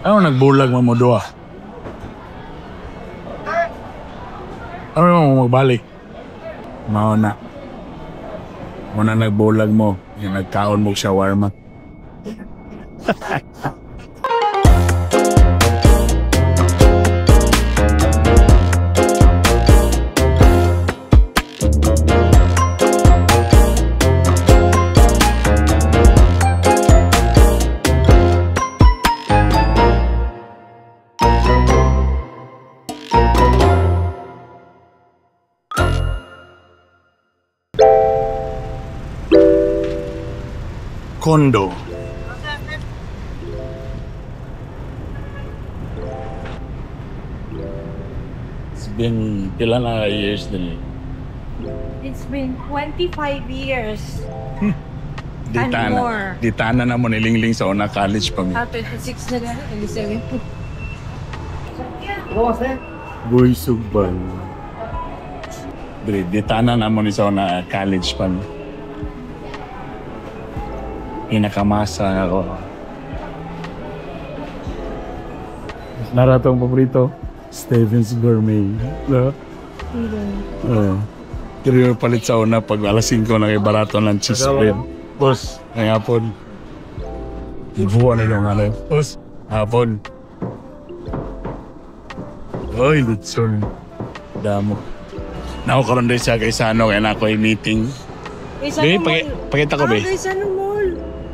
Ano nagbulag mo mo duha? Ano mo magbalik? Mao na. Muna nagbulag mo. Yung nagkaon mo shawarma. Condo. It's been pila na years din eh. It's been 25 years. Di And tana. more. Di tana na mo nilingling sa una college pa mi. Ah, 26 na lang. 27. Boy sugban. Dre, di tana na mo ni sa una college pa mi. Pinakamasa ako. Naratong paborito, Stephen's Gourmet. No? Oo. Pero yung palit sa una pag alas 5 na kay barato ng cheese bread. Boss, ngayong hapon. Ibuwan na lang ano. Boss, hapon. Oy, lutson. Damo. Nako karon din siya kay Sano kaya na ako ay meeting. Gaisano Be, Mall. pakita ko, be. Ah, Gaisano Mall.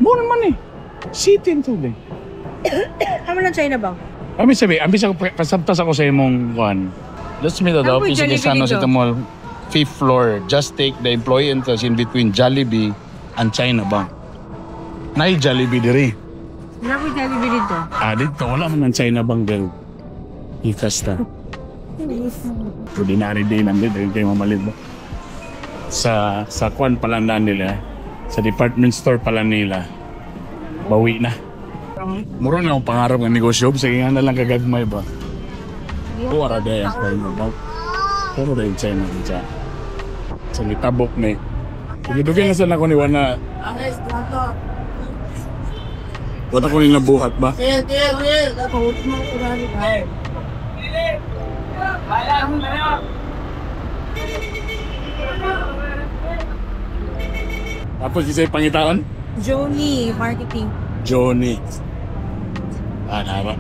Mall man eh. City to, be. Amo lang China ba? Ami sabi, ambi sa pasabtas ako sa imong kuan. Let's meet at the Ano po office yung sa Gaisano Jollibee City dito? Mall, fifth floor. Just take the employee entrance in between Jollibee and China Bank. Nay Jollibee diri. Wala po Jollibee dito. Ah, dito wala man ang China Bank diri. Ikas ta. Ordinary day lang dito kayo mamalit ba? Sa kwan pala na nila, sa department store pala nila, bawi na. Muro na akong pangarap ng negosyo, sige nga na lang kagagmay ba? Wala dahil ang China Bank. Pero dahil China Bank. Sa litabok ni. Sige, dugay na sana ko ni Wana. Wala ko ni nabuhat ba? Tapos isa'y pangitaon? Joni, marketing. Johnny. Ah, nara.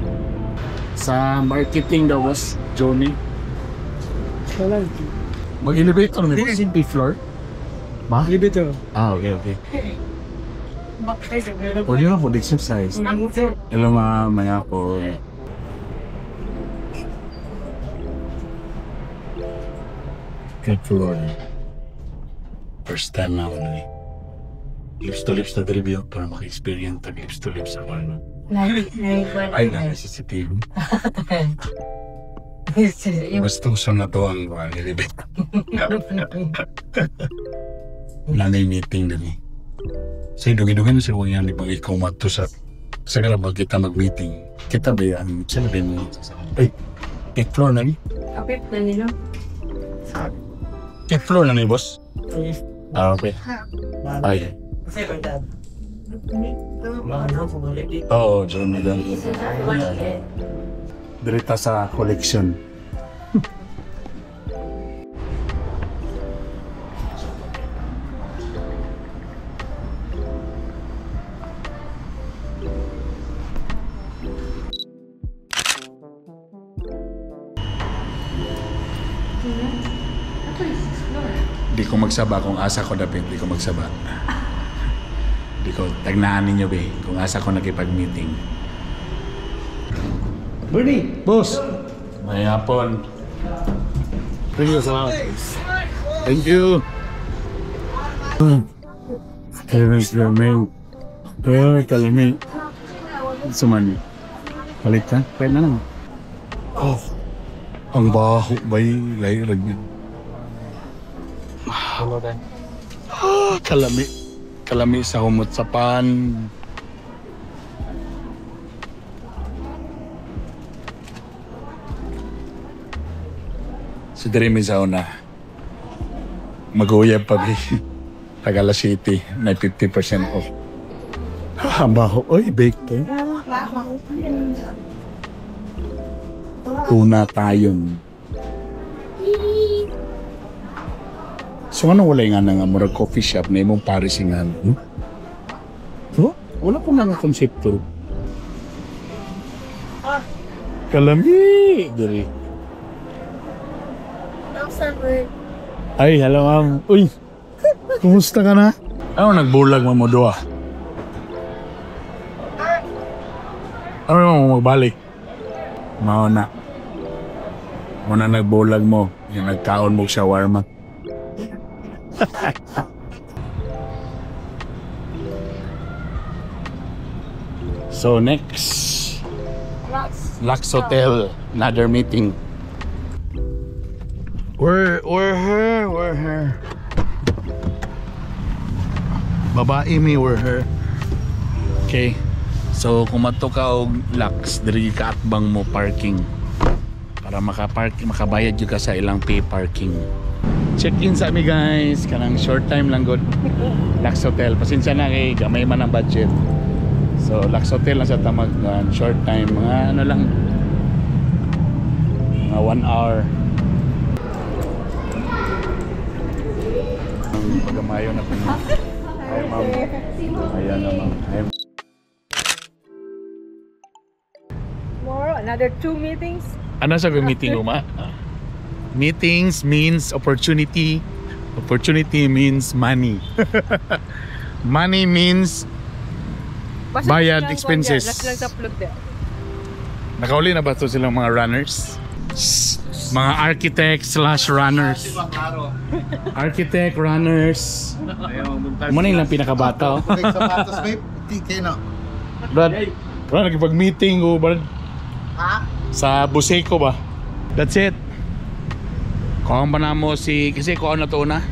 Sa marketing daw was Johnny. Mag-elevator ni boss? Fifth floor? Ma? Elevator. Ah, okay. Pwede na po exercise. Hello ma'am, maya po. Fifth floor. First time na ako na eh. Lips to lips na review para maka-experience tag lips to lips ako. Ano. Ay, na, CCTV. Gusto ko na to ang mga elevator. Wala na yung meeting din eh. Kasi dugi-dugi na sila yan, di ba ikaw mato sa karabag kita mag-meeting. Kita ba yan? Sila ba yung Ay, fifth floor na ni? Kapit na nila. Fifth floor na ni, boss? Ah, okay. Ay. Oo, Johnny lang. Dirita sa collection. Di ko magsaba kung asa ko dapit, di ko magsaba. Di ko, tagnaan ninyo be, kung asa ko nakipag-meeting. Bernie! Boss! May hapon. Thank you, salamat. Thank you. Kalami. Sumani. Palit ka? Pwede na lang. Oh. Ang baho ba'y layrag yun. Ah, kalami. Kalami sa humot sa pan. Si Dreamy sa una. Mag-uyab pa bi. Tagala City, may 50% off. Ah, ang baho. Oy, baked eh. Tuna tayon. So ano wala nga na nga murag coffee shop na imong Paris nga, no? Oh, wala po nga konsepto. Kalami! Diri. Ay, hello, ma'am. Uy! Kumusta ka na? Ano nagbulag mo mo doa? Ano mo magbalik? Mao na. Muna nagbulag mo. Yung nagkaon mo shawarma. So next, Lux Hotel, another meeting. We're her, we're her. Babae mi, we're her. Okay. So kung mato ka og Lux, diri ka atbang mo parking. Para makapark, makabayad jud ka sa ilang pay parking. Check-in sa ami guys, kanang short time lang good. Lux Hotel. Pasensya na kay gamay man ang budget. So Lux Hotel lang sa tamag short time, mga ano lang, mga 1 hour. Ang pagamayo na po. Hi, ma'am. Ayan na, ma'am. Hi. Tomorrow, another two meetings. Ano sa meeting uma? Meetings means opportunity. Opportunity means money. Money means Basta bayad lang expenses. kwan dyan, last lang sa plug there. Nakauli na ba to silang mga runners? Mga architect/runners. Architect, runners. Muna yung lang pinakabata. Oh. Sapatos, babe. TK no. Brad, Brad, nagpag-meeting ko, Brad. Ha? Sa Buseco ba? That's it. Kuha pa na mo si, kasi kuha na to na.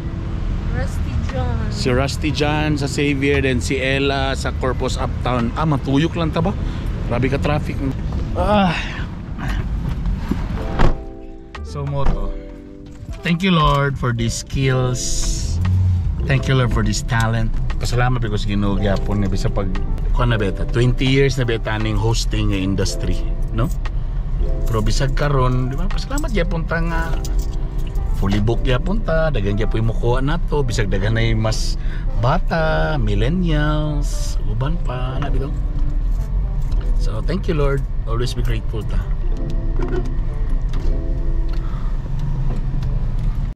Rusty John. Si Rusty John sa Xavier, then si Ella sa Corpus Uptown. Ah, matuyok lang ta ba? Grabe ka traffic. Ah. So moto. Thank you, Lord, for these skills. Thank you, Lord, for this talent. Pasalamat because Ginoo gyapon nga bisa pag kuan na beta 20 years na beta ning hosting nga industry, no? Pero bisag karon, di ba? Pasalamat gyapon ta nga fully booked gyapon ta, daghan gyapon mo kuha nato, bisag daghan nay mas bata, millennials, uban pa, na bitaw. So thank you, Lord. Always be grateful ta.